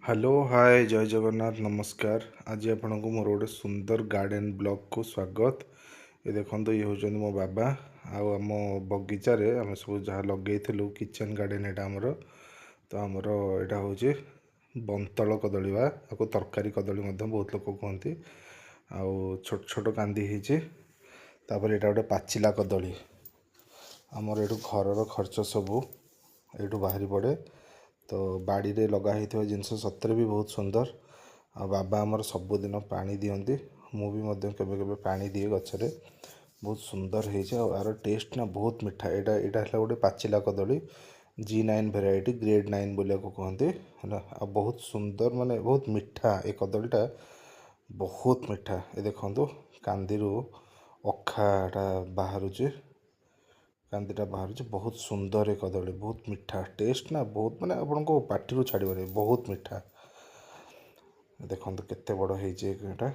Hello, ହାଏ, ଜୟ ଜଗନ୍ନାଥ, ନମସ୍କାର। ଆଜି ଆପଣଙ୍କୁ ମୋର ଗୋଟେ ସୁନ୍ଦର ଗାର୍ଡ଼େନ୍ ବ୍ଲଗ୍କୁ ସ୍ୱାଗତ। ଏ ଦେଖନ୍ତୁ, ଇଏ ହେଉଛନ୍ତି ମୋ ବାବା। ଆଉ ଆମ ବଗିଚାରେ ଆମେ ସବୁ ଯାହା ଲଗେଇଥିଲୁ, କିଚେନ୍ ଗାର୍ଡ଼େନ୍ ଏଇଟା ଆମର। ତ ଆମର ଏଇଟା ହେଉଛି ବନ୍ତଳ କଦଳୀ ବା ଆକୁ ତରକାରୀ କଦଳୀ ମଧ୍ୟ ବହୁତ ଲୋକ କୁହନ୍ତି। ଆଉ ଛୋଟ ଛୋଟ କାନ୍ଦି ହେଇଛି। ତାପରେ ଏଇଟା ଗୋଟେ ପାଚିଲା କଦଳୀ। ଆମର ଏଇଠୁ ଘରର ଖର୍ଚ୍ଚ ସବୁ ଏଇଠୁ ବାହାରି ପଡ଼େ। ତ ବାଡ଼ିରେ ଲଗା ହେଇଥିବା ଜିନିଷ ସତରେ ବି ବହୁତ ସୁନ୍ଦର। ଆଉ ବାବା ଆମର ସବୁଦିନ ପାଣି ଦିଅନ୍ତି, ମୁଁ ବି ମଧ୍ୟ କେବେ କେବେ ପାଣି ଦିଏ ଗଛରେ। ବହୁତ ସୁନ୍ଦର ହେଇଛି ଆଉ ଆର ଟେଷ୍ଟ ନା ବହୁତ ମିଠା। ଏଇଟା ହେଲା ଗୋଟେ ପାଚିଲା କଦଳୀ, G9 variety, grade 9 ବୋଲିବାକୁ କୁହନ୍ତି ହେଲା। ଆଉ ବହୁତ ସୁନ୍ଦର, ମାନେ ବହୁତ ମିଠା, ଏ କଦଳୀଟା ବହୁତ ମିଠା। ଏ ଦେଖନ୍ତୁ, କାନ୍ଦିରୁ ଅଖାଟା ବାହାରୁଛି, କାନ୍ଦିଟା ବାହାରୁଛି। ବହୁତ ସୁନ୍ଦର ଏ କଦଳୀ, ବହୁତ ମିଠା, ଟେଷ୍ଟ ନା ବହୁତ, ମାନେ ଆପଣଙ୍କ ପାଟିରୁ ଛାଡ଼ିବନି, ବହୁତ ମିଠା। ଦେଖନ୍ତୁ କେତେ ବଡ଼ ହେଇଛି ଏଇଟା।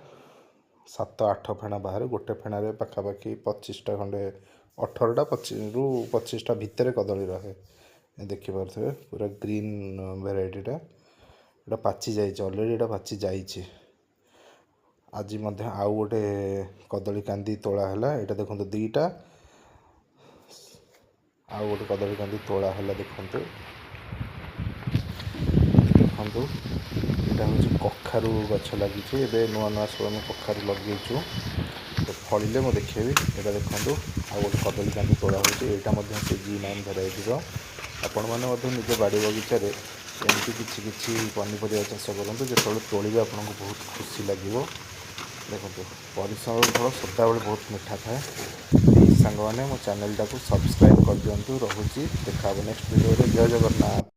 7-8 ଫେଣା ବାହାରେ। ଗୋଟେ ଫେଣାରେ ପାଖାପାଖି 25ଟା ଖଣ୍ଡେ, 18ଟା 25ରୁ 25ଟା ଭିତରେ କଦଳୀ ରହେ। ଦେଖିପାରୁଥିବେ, ପୁରା ଗ୍ରୀନ୍ ଭେରାଇଟିଟା। ଏଇଟା ପାଚି ଯାଇଛି ଅଲରେଡ଼ି, ଏଇଟା ପାଚି ଯାଇଛି। ଆଜି ମଧ୍ୟ ଆଉ ଗୋଟେ କଦଳୀ କାନ୍ଦି ତୋଳା ହେଲା। ଏଇଟା ଦେଖନ୍ତୁ, 2ଟା ଆଉ ଗୋଟେ କଦଳୀ କାନ୍ଦି ତୋଳା ହେଲା। ଦେଖନ୍ତୁ, ଦେଖନ୍ତୁ, ଏଇଟା ହେଉଛି କଖାରୁ ଗଛ ଲାଗିଛି। ଏବେ ନୂଆ ନୂଆ ସବୁ ଆମେ କଖାରୁ ଲଗେଇଛୁ, ତ ଫଳିଲେ ମୁଁ ଦେଖେଇବି। ଏଇଟା ଦେଖନ୍ତୁ, ଆଉ ଗୋଟେ କଦଳୀ କାନ୍ଦି ତୋଳା ହେଉଛି। ଏଇଟା ମଧ୍ୟ ସେ G9 ଭେରାଇଟିର। ଆପଣମାନେ ମଧ୍ୟ ନିଜ ବାଡ଼ି ବଗିଚାରେ ଏମିତି କିଛି କିଛି ପନିପରିବା ଚାଷ କରନ୍ତୁ, ଯେତେବେଳେ ତୋଳିବେ ଆପଣଙ୍କୁ ବହୁତ ଖୁସି ଲାଗିବ। ଦେଖନ୍ତୁ, ପରିଶ୍ରମର ଫଳ ସଦାବେଳେ ବହୁତ ମିଠା ଥାଏ। ପ୍ଲିଜ୍ ସାଙ୍ଗମାନେ, ମୋ ଚ୍ୟାନେଲଟାକୁ ସବସ୍କ୍ରାଇବ୍ କରିଦିଅନ୍ତୁ। ରହୁଛି, ଦେଖା ହେବ ନେକ୍ସଟ ଭିଡ଼ିଓରେ। ଜୟ ଜଗନ୍ନାଥ।